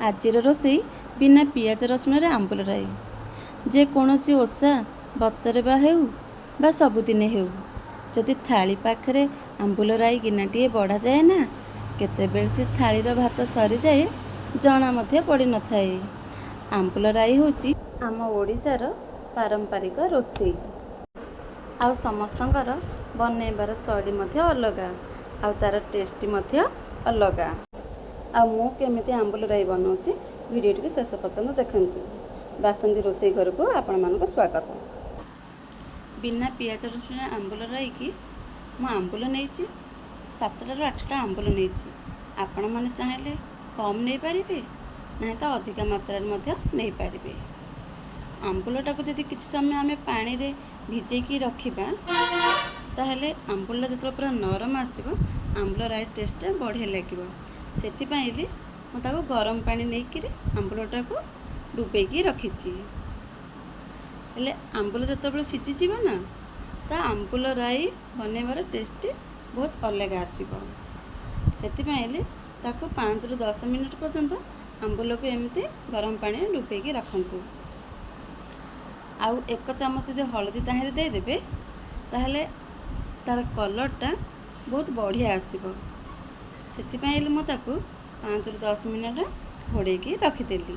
ଆଜିର ରୋଷେଇ ବିନା ପିଆଜ ରସୁଣରେ ଆମ୍ବୁଲ ରାଇ। ଯେକୌଣସି ଓଷା ବ୍ରତରେ ବା ହେଉ ବା ସବୁଦିନେ ହେଉ, ଯଦି ଥାଳି ପାଖରେ ଆମ୍ବୁଲ ରାଇ ଗିନାଟିଏ ବଢ଼ାଯାଏ ନା, କେତେବେଳେ ସେ ଥାଳିର ଭାତ ସରିଯାଏ ଜଣା ମଧ୍ୟ ପଡ଼ିନଥାଏ। ଆମ୍ବୁଲ ରାଇ ହେଉଛି ଆମ ଓଡ଼ିଶାର ପାରମ୍ପରିକ ରୋଷେଇ, ଆଉ ସମସ୍ତଙ୍କର ବନେଇବାର ଶୈଳୀ ମଧ୍ୟ ଅଲଗା, ଆଉ ତା'ର ଟେଷ୍ଟ ମଧ୍ୟ ଅଲଗା। ଆଉ ମୁଁ କେମିତି ଆମ୍ବୁଲ ରାଇ ବନାଉଛି, ଭିଡ଼ିଓଟିକୁ ଶେଷ ପର୍ଯ୍ୟନ୍ତ ଦେଖନ୍ତୁ। ବାସନ୍ତୀ ରୋଷେଇ ଘରକୁ ଆପଣମାନଙ୍କୁ ସ୍ୱାଗତ। ବିନା ପିଆଜ ରସୁଣ ଆମ୍ବୁଲ ରାଇକି ମୁଁ ଆମ୍ବୁଲ ନେଇଛି, 7ଟାରୁ 8ଟା ଆମ୍ବୁଲ ନେଇଛି। ଆପଣମାନେ ଚାହିଁଲେ କମ୍ ନେଇପାରିବେ, ନାହିଁ ତ ଅଧିକା ମାତ୍ରାରେ ମଧ୍ୟ ନେଇପାରିବେ। ଆମ୍ବୁଲଟାକୁ ଯଦି କିଛି ସମୟ ଆମେ ପାଣିରେ ଭିଜେଇକି ରଖିବା, ତାହେଲେ ଆମ୍ବୁଲଟା ଯେତେବେଳେ ପୁରା ନରମ ଆସିବ, ଆମ୍ବୁଲ ରାଇ ଟେଷ୍ଟଟା ବଢ଼ିଆ ଲାଗିବ। ସେଥିପାଇଁ ମୁଁ ତାକୁ ଗରମ ପାଣି ନେଇକିରି ଆମ୍ବୁଲଟାକୁ ଡୁବେଇକି ରଖିଛି। ହେଲେ ଆମ୍ବୁଲ ଯେତେବେଳେ ସିଝିଯିବ ନା, ତା ଆମ୍ବୁଲ ରାଇ ବନେଇବାର ଟେଷ୍ଟ ବହୁତ ଅଲଗା ଆସିବ। ସେଥିପାଇଁ ତାକୁ 5ରୁ 10 ମିନିଟ୍ ପର୍ଯ୍ୟନ୍ତ ଆମ୍ବୁଲକୁ ଏମିତି ଗରମ ପାଣିରେ ଡୁବେଇକି ରଖନ୍ତୁ। ଆଉ 1 ଚାମଚ ଯଦି ହଳଦୀ ତାହିଁରେ ଦେଇଦେବେ, ତାହେଲେ ତା'ର କଲର୍ଟା ବହୁତ ବଢ଼ିଆ ଆସିବ। ସେଥିପାଇଁ ମୁଁ ତାକୁ 5ରୁ 10 ମିନିଟ୍ ଘୋଡ଼େଇକି ରଖିଦେଲି।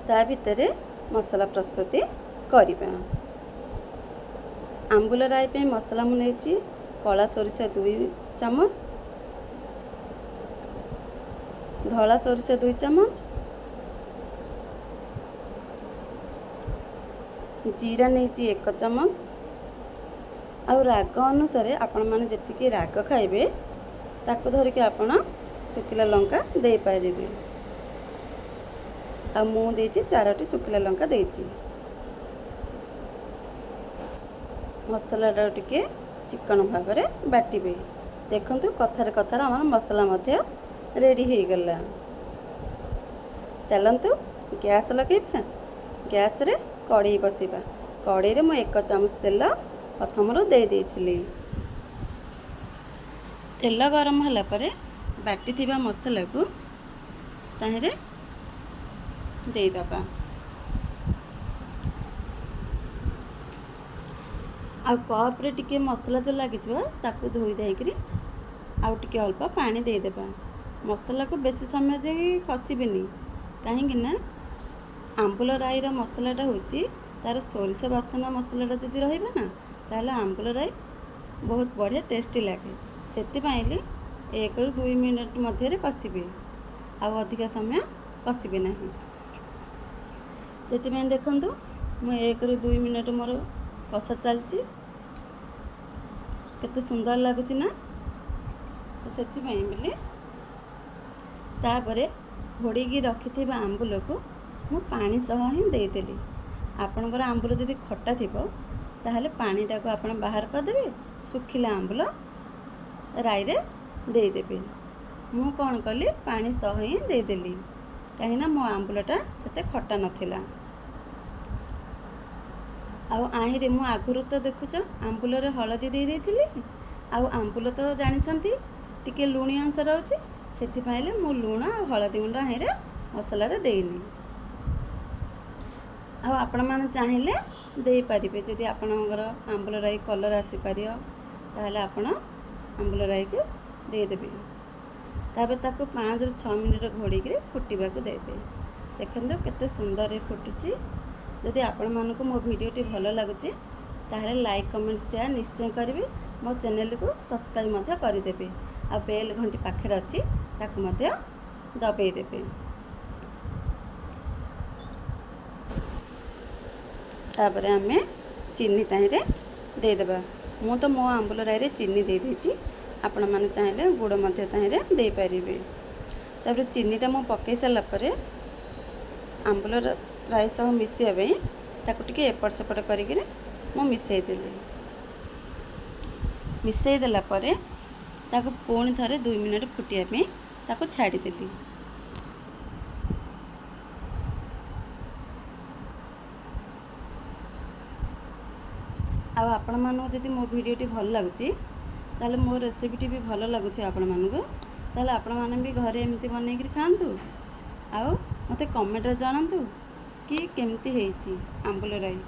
ତା ଭିତରେ ମସଲା ପ୍ରସ୍ତୁତି କରିବା। ଆମ୍ବୁଲ ରାଇ ପାଇଁ ମସଲା ମୁଁ ନେଇଛି କଳା ସୋରିଷ 2 ଚାମଚ, ଧଳା ସୋରିଷ 2 ଚାମଚ, ଜିରା ନେଇଛି 1 ଚାମଚ। ଆଉ ରାଗ ଅନୁସାରେ ଆପଣମାନେ ଯେତିକି ରାଗ ଖାଇବେ, ତାକୁ ଧରିକି ଆପଣ ଶୁଖିଲା ଲଙ୍କା ଦେଇପାରିବେ। ଆଉ ମୁଁ ଦେଇଛି 4ଟି ଶୁଖିଲା ଲଙ୍କା ଦେଇଛି। ମସଲାଟାକୁ ଟିକେ ଚିକଣ ଭାବରେ ବାଟିବେ। ଦେଖନ୍ତୁ, କଥାରେ କଥାରେ ଆମର ମସଲା ମଧ୍ୟ ରେଡ଼ି ହେଇଗଲା। ଚାଲନ୍ତୁ ଗ୍ୟାସ୍ ଲଗାଇବା, ଗ୍ୟାସ୍ରେ କଡ଼େଇ ବସାଇବା। କଡ଼େଇରେ ମୁଁ 1 ଚାମଚ ତେଲ ପ୍ରଥମରୁ ଦେଇ ଦେଇଥିଲି। ତେଲ ଗରମ ହେଲା ପରେ ବାଟିଥିବା ମସଲାକୁ ତାହିଁରେ ଦେଇଦେବା। ଆଉ କପ୍ରେ ଟିକେ ମସଲା ଯେଉଁ ଲାଗିଥିବ, ତାକୁ ଧୋଇ ଧାଇକିରି ଆଉ ଟିକେ ଅଳ୍ପ ପାଣି ଦେଇଦେବା। ମସଲାକୁ ବେଶୀ ସମୟ ଯାଇ କଷିବେନି, କାହିଁକି ନା ଆମ୍ବୁଲ ରାଇର ମସଲାଟା ହେଉଛି ତା'ର ସୋରିଷ ବାସନା। ମସଲାଟା ଯଦି ରହିବ ନା, ତାହେଲେ ଆମ୍ବୁଲ ରାଇ ବହୁତ ବଢ଼ିଆ ଟେଷ୍ଟି ଲାଗେ। ସେଥିପାଇଁ 1ରୁ 2 ମିନିଟ୍ ମଧ୍ୟରେ କଷିବେ, ଆଉ ଅଧିକା ସମୟ କଷିବେ ନାହିଁ। ସେଥିପାଇଁ ଦେଖନ୍ତୁ, ମୁଁ 1ରୁ 2 ମିନିଟ୍ ମୋର କଷା ଚାଲିଛି। କେତେ ସୁନ୍ଦର ଲାଗୁଛି ନା? ତ ସେଥିପାଇଁ ବୋଲି ତାପରେ ଘୋଡ଼େଇକି ରଖିଥିବା ଆମ୍ବୁଲକୁ ମୁଁ ପାଣି ସହ ହିଁ ଦେଇଦେଲି। ଆପଣଙ୍କର ଆମ୍ବୁଲ ଯଦି ଖଟା ଥିବ, ତାହେଲେ ପାଣିଟାକୁ ଆପଣ ବାହାର କରିଦେବେ, ଶୁଖିଲା ଆମ୍ବୁଲ ରାଇରେ ଦେଇଦେବେ। ମୁଁ କ'ଣ କଲି, ପାଣି ସହ ହିଁ ଦେଇଦେଲି, କାହିଁକିନା ମୋ ଆମ୍ବୁଲଟା ସେତେ ଖଟା ନଥିଲା। ଆଉ ଆହିଁରେ ମୁଁ ଆଗରୁ ତ ଦେଖୁଛ ଆମ୍ବୁଲରେ ହଳଦୀ ଦେଇ ଦେଇଥିଲି। ଆଉ ଆମ୍ବୁଲ ତ ଜାଣିଛନ୍ତି ଟିକେ ଲୁଣି ଅଂଶ ରହୁଛି, ସେଥିପାଇଁ ମୁଁ ଲୁଣ ଆଉ ହଳଦୀ ଗୁଣ୍ଡ ଆହିଁରେ ମସଲାରେ ଦେଇନି। ଆଉ ଆପଣମାନେ ଚାହିଁଲେ ଦେଇପାରିବେ। ଯଦି ଆପଣଙ୍କର ଆମ୍ବୁଲ ରାଇ କଲର୍ ଆସିପାରିବ, ତାହେଲେ ଆପଣ ଆମ୍ବୁଲ ରାଇକୁ ଦେଇଦେବେ। ତାପରେ ତାକୁ 5ରୁ 6 ମିନିଟ୍ ଘୋଡ଼ିକିରି ଫୁଟିବାକୁ ଦେବେ। ଦେଖନ୍ତୁ, କେତେ ସୁନ୍ଦରରେ ଫୁଟୁଛି। ଯଦି ଆପଣମାନଙ୍କୁ ମୋ ଭିଡ଼ିଓଟି ଭଲ ଲାଗୁଛି, ତାହେଲେ ଲାଇକ୍, କମେଣ୍ଟ, ସେୟାର ନିଶ୍ଚୟ କରିବେ। ମୋ ଚ୍ୟାନେଲକୁ ସବସ୍କ୍ରାଇବ୍ ମଧ୍ୟ କରିଦେବେ, ଆଉ ବେଲ୍ ଘଣ୍ଟି ପାଖରେ ଅଛି, ତାକୁ ମଧ୍ୟ ଦବେଇ ଦେବେ। ତାପରେ ଆମେ ଚିନି ତାହିଁରେ ଦେଇଦେବା। ମୁଁ ତ ମୋ ଆମ୍ବୁଲ ରାଇରେ ଚିନି ଦେଇଦେଇଛି, ଆପଣମାନେ ଚାହିଁଲେ ଗୁଡ଼ ମଧ୍ୟ ତାହିଁରେ ଦେଇପାରିବେ। ତାପରେ ଚିନିଟା ମୁଁ ପକାଇ ସାରିଲା ପରେ ଆମ୍ବୁଲ ରାଇ ସହ ମିଶିବା ପାଇଁ ତାକୁ ଟିକେ ଏପଟ ସେପଟ କରିକିରି ମୁଁ ମିଶାଇ ଦେଲି। ମିଶାଇ ଦେଲା ପରେ ତାକୁ ପୁଣି ଥରେ 2 ମିନିଟ୍ ଫୁଟିବା ପାଇଁ ତାକୁ ଛାଡ଼ିଦେଲି। ଆଉ ଆପଣମାନଙ୍କୁ ଯଦି ମୋ ଭିଡ଼ିଓଟି ଭଲ ଲାଗୁଛି, ତାହେଲେ ମୋ ରେସିପିଟି ବି ଭଲ ଲାଗୁଥିବ ଆପଣମାନଙ୍କୁ, ତାହେଲେ ଆପଣମାନେ ବି ଘରେ ଏମିତି ବନେଇକିରି ଖାଆନ୍ତୁ ଆଉ ମୋତେ କମେଣ୍ଟରେ ଜଣାନ୍ତୁ କି କେମିତି ହେଇଛି ଆମ୍ବୁଲ ରାଇ।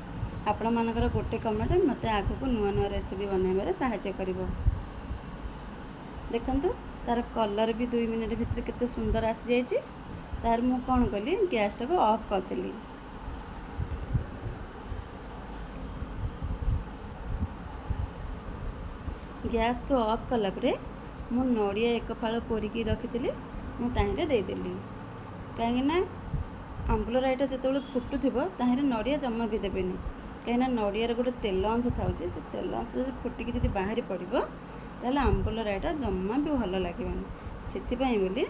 ଆପଣମାନଙ୍କର ଗୋଟେ କମେଣ୍ଟ ମୋତେ ଆଗକୁ ନୂଆ ନୂଆ ରେସିପି ବନାଇବାରେ ସାହାଯ୍ୟ କରିବ। ଦେଖନ୍ତୁ, ତା'ର କଲର୍ ବି 2 ମିନିଟ୍ ଭିତରେ କେତେ ସୁନ୍ଦର ଆସିଯାଇଛି। ତାର ମୁଁ କ'ଣ କଲି, ଗ୍ୟାସ୍ଟାକୁ ଅଫ୍ କରିଦେଲି। ଗ୍ୟାସ୍କୁ ଅଫ୍ କଲା ପରେ ମୁଁ ନଡ଼ିଆ 1 ଫାଳ କୋରିକି ରଖିଥିଲି, ମୁଁ ତାହିଁରେ ଦେଇଦେଲି। କାହିଁକିନା ଆମ୍ବୁଲ ରାଇଟା ଯେତେବେଳେ ଫୁଟୁଥିବ, ତାହିଁରେ ନଡ଼ିଆ ଜମା ବି ଦେବେନି, କାହିଁକିନା ନଡ଼ିଆର ଗୋଟେ ତେଲ ଅଂଶ ଥାଉଛି। ସେ ତେଲ ଅଂଶ ଯଦି ଫୁଟିକି ଯଦି ବାହାରି ପଡ଼ିବ, ତାହେଲେ ଆମ୍ବୁଲ ରାଇଟା ଜମା ବି ଭଲ ଲାଗିବନି। ସେଥିପାଇଁ ବୋଲି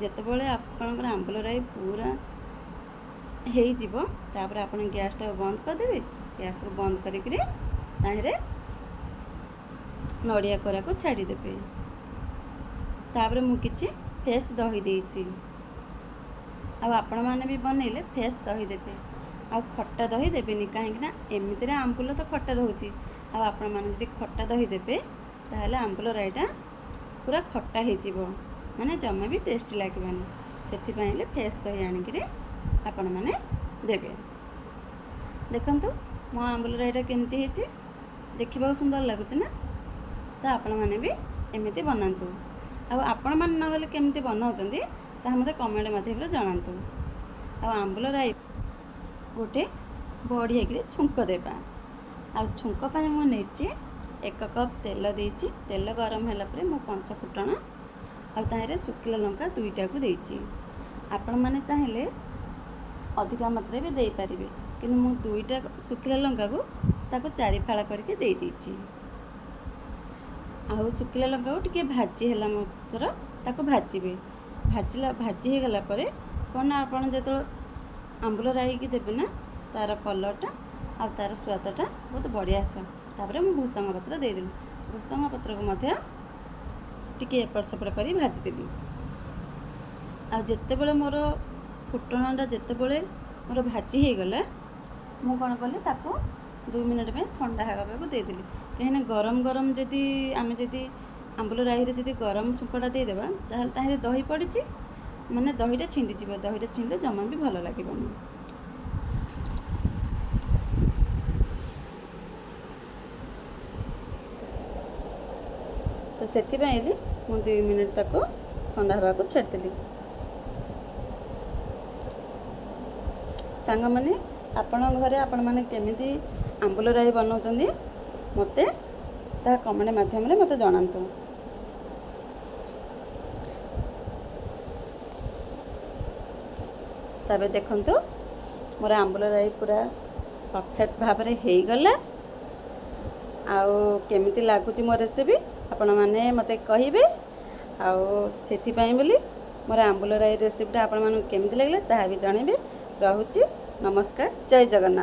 ଯେତେବେଳେ ଆପଣଙ୍କର ଆମ୍ବୁଲ ରାଇ ପୁରା ହେଇଯିବ, ତାପରେ ଆପଣ ଗ୍ୟାସ୍ଟାକୁ ବନ୍ଦ କରିଦେବେ। ଗ୍ୟାସ୍କୁ ବନ୍ଦ କରିକିରି ତାହିଁରେ ନଡ଼ିଆ କୋରାକୁ ଛାଡ଼ିଦେବେ। ତାପରେ ମୁଁ କିଛି ଫ୍ରେଶ୍ ଦହି ଦେଇଛି। ଆଉ ଆପଣମାନେ ବି ବନେଇଲେ ଫ୍ରେଶ୍ ଦହି ଦେବେ, ଆଉ ଖଟା ଦହି ଦେବେନି, କାହିଁକିନା ଏମିତିରେ ଆମ୍ବୁଲ ତ ଖଟା ରହୁଛି। ଆଉ ଆପଣମାନେ ଯଦି ଖଟା ଦହି ଦେବେ, ତାହେଲେ ଆମ୍ବୁଲ ରାଇଟା ପୁରା ଖଟା ହେଇଯିବ, ମାନେ ଜମା ବି ଟେଷ୍ଟ ଲାଗିବନି। ସେଥିପାଇଁ ହେଲେ ଫ୍ରେଶ୍ ଦହି ଆଣିକିରି ଆପଣମାନେ ଦେବେ। ଦେଖନ୍ତୁ, ମୋ ଆମ୍ବୁଲ ରାଇଟା କେମିତି ହେଇଛି। ଦେଖିବାକୁ ସୁନ୍ଦର ଲାଗୁଛି ନା? ତ ଆପଣମାନେ ବି ଏମିତି ବନାନ୍ତୁ। ଆଉ ଆପଣମାନେ ନହେଲେ କେମିତି ବନାଉଛନ୍ତି, ତାହା ମୋତେ କମେଣ୍ଟ ମାଧ୍ୟମରେ ଜଣାନ୍ତୁ। ଆଉ ଆମ୍ବୁଲ ରାଇ ଗୋଟେ ବଢ଼ିଆକିରି ଛୁଙ୍କ ଦେବା। ଆଉ ଛୁଙ୍କ ପାଇଁ ମୁଁ ନେଇଛି 1 କପ୍ ତେଲ ଦେଇଛି। ତେଲ ଗରମ ହେଲା ପରେ ମୁଁ ପଞ୍ଚ ଫୁଟଣ ଆଉ ତାହିଁରେ ଶୁଖିଲା ଲଙ୍କା 2ଟାକୁ ଦେଇଛି। ଆପଣମାନେ ଚାହିଁଲେ ଅଧିକା ମାତ୍ରାରେ ବି ଦେଇପାରିବେ, କିନ୍ତୁ ମୁଁ 2ଟା ଶୁଖିଲା ଲଙ୍କାକୁ ତାକୁ 4 ଫାଳ କରିକି ଦେଇଦେଇଛି। ଆଉ ଶୁଖିଲା ଲଙ୍କାକୁ ଟିକେ ଭାଜି ହେଲା ମାତ୍ର ତାକୁ ଭାଜିବେ। ଭାଜି ହେଇଗଲା ପରେ କ'ଣ ନା, ଆପଣ ଯେତେବେଳେ ଆମ୍ବୁଲ ରାଇକି ଦେବେ ନା, ତା'ର କଲର୍ଟା ଆଉ ତା'ର ସ୍ୱାଦଟା ବହୁତ ବଢ଼ିଆ ଆସିବ। ତାପରେ ମୁଁ ଭୃସଙ୍ଗ ପତ୍ର ଦେଇଦେଲି। ଭୃସଙ୍ଗ ପତ୍ରକୁ ମଧ୍ୟ ଟିକେ ଏପଟ ସେପଟ କରି ଭାଜିଦେଲି। ଆଉ ଯେତେବେଳେ ମୋର ଫୁଟଣଟା ଯେତେବେଳେ ମୋର ଭାଜି ହେଇଗଲା, ମୁଁ କ'ଣ କଲି, ତାକୁ 2 ମିନିଟ୍ ପାଇଁ ଥଣ୍ଡା ହେବାକୁ ଦେଇଦେଲି। କାହିଁକିନା ଗରମ ଗରମ ଯଦି ଆମେ ଯଦି ଆମ୍ବୁଲ ରାଇରେ ଯଦି ଗରମ ଛୁଙ୍କଟା ଦେଇଦେବା, ତାହେଲେ ତାହିଁରେ ଦହି ପଡ଼ିଛି, ମାନେ ଦହିଟା ଛିଣ୍ଡିଯିବ। ଦହିଟା ଛିଣ୍ଡିଲେ ଜମା ବି ଭଲ ଲାଗିବନି। ତ ସେଥିପାଇଁ ମୁଁ 2 ମିନିଟ୍ ତାକୁ ଥଣ୍ଡା ହେବାକୁ ଛାଡ଼ିଦେଲି। ସାଙ୍ଗମାନେ, ଆପଣଙ୍କ ଘରେ ଆପଣମାନେ କେମିତି ଆମ୍ବୁଲ ରାଇ ବନାଉଛନ୍ତି, ମୋତେ ତାହା କମେଣ୍ଟ ମାଧ୍ୟମରେ ମୋତେ ଜଣାନ୍ତୁ। ତାପରେ ଦେଖନ୍ତୁ, ମୋର ଆମ୍ବୁଲ ରାଇ ପୁରା ପରଫେକ୍ଟ ଭାବରେ ହେଇଗଲା। ଆଉ କେମିତି ଲାଗୁଛି ମୋ ରେସିପି, ଆପଣମାନେ ମୋତେ କହିବେ। ଆଉ ସେଥିପାଇଁ ବୋଲି ମୋର ଆମ୍ବୁଲ ରାଇ ରେସିପିଟା ଆପଣମାନଙ୍କୁ କେମିତି ଲାଗିଲା, ତାହା ବି ଜଣାଇବେ। ରହୁଛି, ନମସ୍କାର, ଜୟ ଜଗନ୍ନାଥ।